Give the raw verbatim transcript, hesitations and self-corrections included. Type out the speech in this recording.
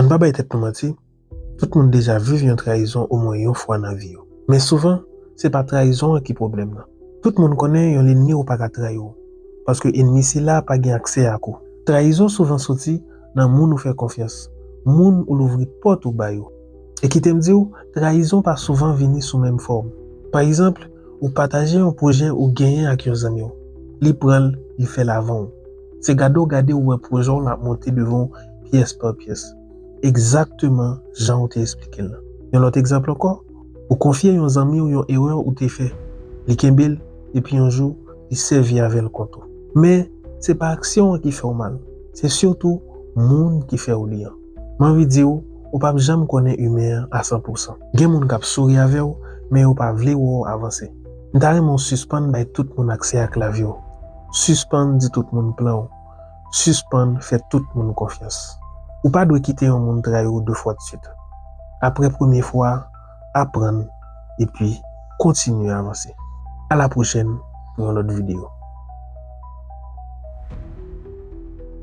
Ann pa bay tèt nou manti, tout moun deja viv yon trayizon omwen yon fwa nan vi yo. Men souvan, se pa trayizon an ki pwoblèm nan. Tout moun konnen yon lènmi ou pa ka trayi w, paske ènmi sila pa gen aksè ak ou. Trayizon souvan soti nan moun ou fè konfyans, moun ou louvri pòt ou ba yo. E kite m di w, trayizon pa souvan vini sou menm fòm. Pa egzanp, ou pataje yon pwojè ou genyen ak yon zanmi w. Li pran l, li fè l avan w. Se gade w gade ou wè pwojè w la ap monte devan w pyès pa pyès. Egzakteman jan ou te esplike l la. Yon lòt egzanp ankò, ou konfye yon zanmi w yon erè ou te fè. Li kenbe l, epi yon jou, li sèvi avè l kont ou. Men, se pa aksyon an ki fè w mal. Se sitou moun ki fè w li an. M anvi di w, ou p ap janm konnen imen an a san pou san. Gen moun k ap souri avè w, men yo pa vle wè w avanse. M ta renmen w sispann bay tout moun aksè ak lavi w. Sispann di tout moun plan w. Sispann fè tout moun konfyans. Ou pa dwe kite yon moun trayi w de fwa de swit. Apre premye fwa a, aprann epi kontinye avanse. A la pwochèn pou yon lòt videyo.